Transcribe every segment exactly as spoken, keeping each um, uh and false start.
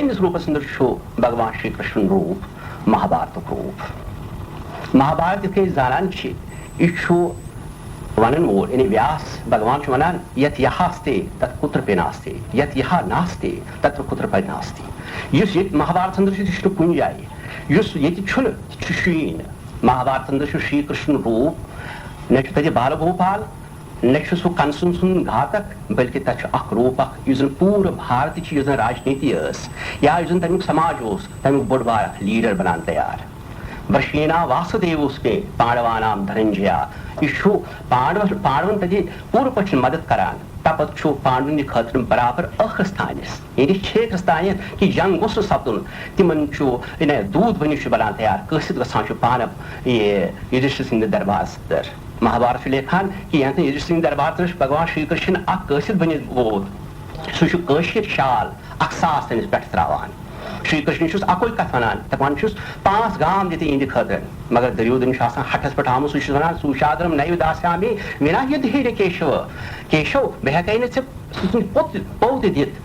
أمِس روٗپس اندر چھُ بھگوان شری کرشن روٗپ، مہابھارتُک روٗپ۔ مہابھارت یِتھ کٔنۍ أسۍ زانان چھِ، یہِ چھُ ونن وول، یعنی ویاس بھگوان چھُ ونان، یتھ یہاستے تتھ کتر پیناستے، یتھ یہا ناستے تتر کتر پیناستے۔ یُس ییٚتہِ مہابھارتس اندر چھُ، تہِ چھُنہٕ کُنہِ جایہِ۔ یُس ییٚتہِ چھُنہٕ، تہِ چھُ شیٖن۔ مہابھارتس اندر چھُ شری کرشن روٗپ، نہ چھُ تتہِ بال گوپال، نہ چھُ سُہ کنسن سُنٛد گھاتک، بلکہِ تتہِ چھُ اکھ روٗپ اکھ، یُس زن پوٗرٕ بھارتٕچ یُس زن راجنیتی ٲس، یا یُس زن تمیُک سماج اوس، تمیُک بوٚڑ بار اکھ لیڈر بنان تیار۔ ورشینا واسدیوس پے پانڈوانام دھننجیا۔ یہِ چھُ پانڈو-، پانڈون تتہِ پوٗرٕ پٲٹھۍ مدد کران۔ تپت چھُ پانڈون یہِ خٲطرٕ برابر ٲخرس تانِس، یعنی چھیکرس تانٮ۪تھ کہِ جنگ گوٚژھ نہٕ سپدُن۔ تِمن چھُ، یعنی، دوٗت بٔنِتھ چھُ بلان تیار، قٲصد گژھان چھُ پانہٕ، یہِ، یُدھشٹھر سٕنٛدِ دربارس اندر۔ مہابھارت چھُ لیکھان کہِ ییٚمہِ ساتہٕ یُدھشٹھر سٕنٛدِ دربار ترٛٲوِتھ بھگوان شری کرشن اکھ قٲصد بٔنِتھ ووت، سُہ چھُ کٲشِر شال اکھ ساس تٔمِس پٮ۪ٹھ ترٛاوان۔ شری کرشن چھُس اکُے کتھ ونان، دپان چھُس، پانٛژھ گام دِتھ یِہنٛدِ خٲطرٕ، مگر دُریودھن چھُ آسان ہٹھس پٮ۪ٹھ آمُت، سُہ چھُس ونان، سوٗشادرم نیو داسیامی وِنا یُدھے رے کیشو، کیشو، بہٕ ہٮ۪کے نہٕ ژےٚ سُہ سُنٛد پوٚت، پوٚت تہِ دِتھ،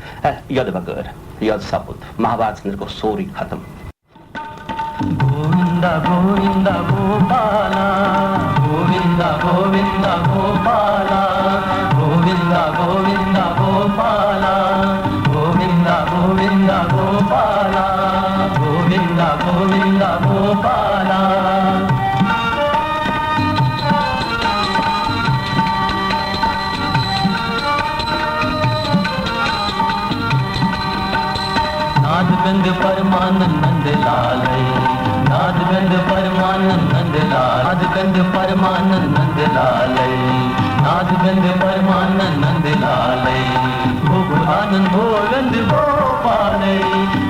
یۄدٕ بغٲر۔ یۄدٕ سپُد، مہابھارتس اندر گوٚو سورُے ختم۔ گووندا گووندا گوپالا، گووندا گووندا گوپالا، گووندا گووندا گوپالا، گووندا گووندا گوپالا، گووندا گووندا گوپالا۔ ناد بند پرمانند لالے، ناد بند پرمانند لال، ناد بند پرمانند لالے، ناد بند پرمانند لالے۔ گوکلانند گووند گوپالے،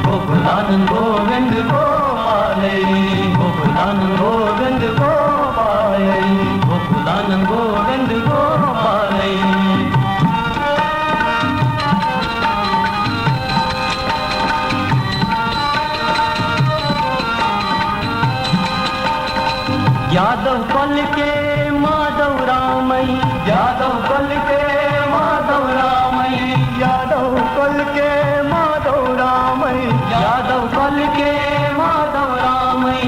گوکلانند گووند گوپالے، گوکلانند گووند گوپالے، گوکلانند گووند گوپالے۔ یادو کۄلہٕ کے مادو رامے، یادو کۄلہٕ کے مادو رامے، یادو کۄلہٕ کے مادو رامے، یادو کۄلہٕ کے مادو رامے۔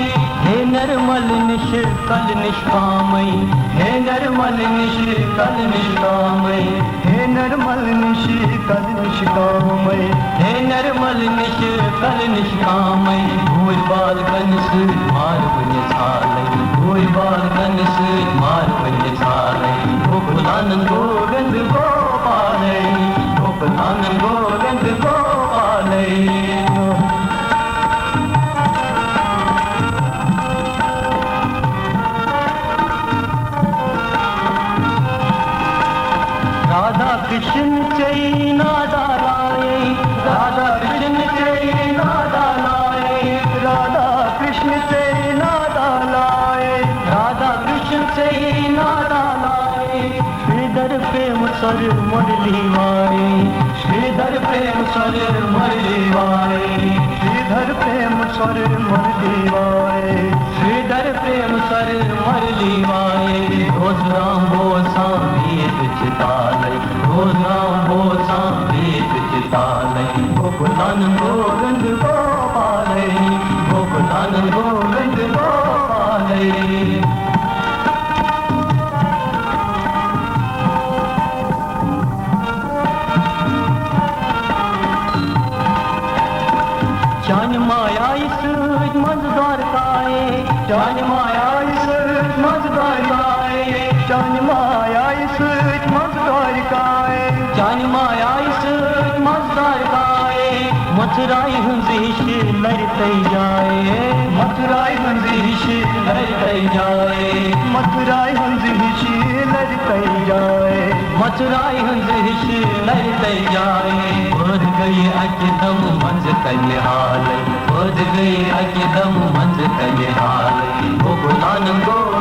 ہے نرمل نِش کل نِشکامے، ہے نرمل نِش کل نِشکامے۔ ہے نرمل نِش کل نِشکامے، ہے نرمل نِش کل نِشکامے۔ گوٗرۍ بالکن سۭتۍ مارٕ وٕنہِ ژھالے، گوٗرۍ بالکن سۭتۍ مارٕ وٕنہِ ژھالے۔ گوکلانند گووند گوپالے، گوکلانند گووند گوپالے۔ राधा कृष्ण चैनादा लाए, राधा कृष्ण चैनादा लाए, राधा कृष्ण चैनादा लाए, राधा कृष्ण चैनादा लाए। श्रीधर प्रेम स्वर मुरली वाए, श्रीधर प्रेम स्वर मुरली वाए, श्रीधर प्रेम स्वर मुरली वाए। श्रीधर प्रेम स्वर मुरली वाए। रोज राम बोसां बीच चिताले, रोज राम बोसां बीच चिताले। गोकुलानंद गोविंद गोपाले, गोकुलानंद गोविंद गोपाले। چانہِ مایایہِ سۭتۍ منٛزٕ دوارکایے، چانہِ مایایہِ سۭتۍ منٛزٕ دوارکایے، چانہِ مایایہِ سۭتۍ منٛزٕ دوارکایے، چانہِ مایایہِ سۭتۍ منٛزٕ دوارکایے۔ مَتھُرایہِ ہٕنٛزِ ہِشہِ لَرِ تَے جایے، مَتھُرایہِ ہٕنٛزِ ہِشہِ لَرِ تَے جایے، مَتھُرایہِ ہٕنٛزِ ہِشہِ لَرِ تَے جایے، مَتھُرایہِ ہٕنٛزِ ہِشہِ لَرِ تَے جایے۔ پٲدٕ گٔیہِ اَکہِ دَمہٕ منٛزٕ کَنہِ حالے، پٲدٕ گٔیہِ اَکہِ دَمہٕ منٛزٕ کَنہِ حالے۔ گوکُلانَن گوٚو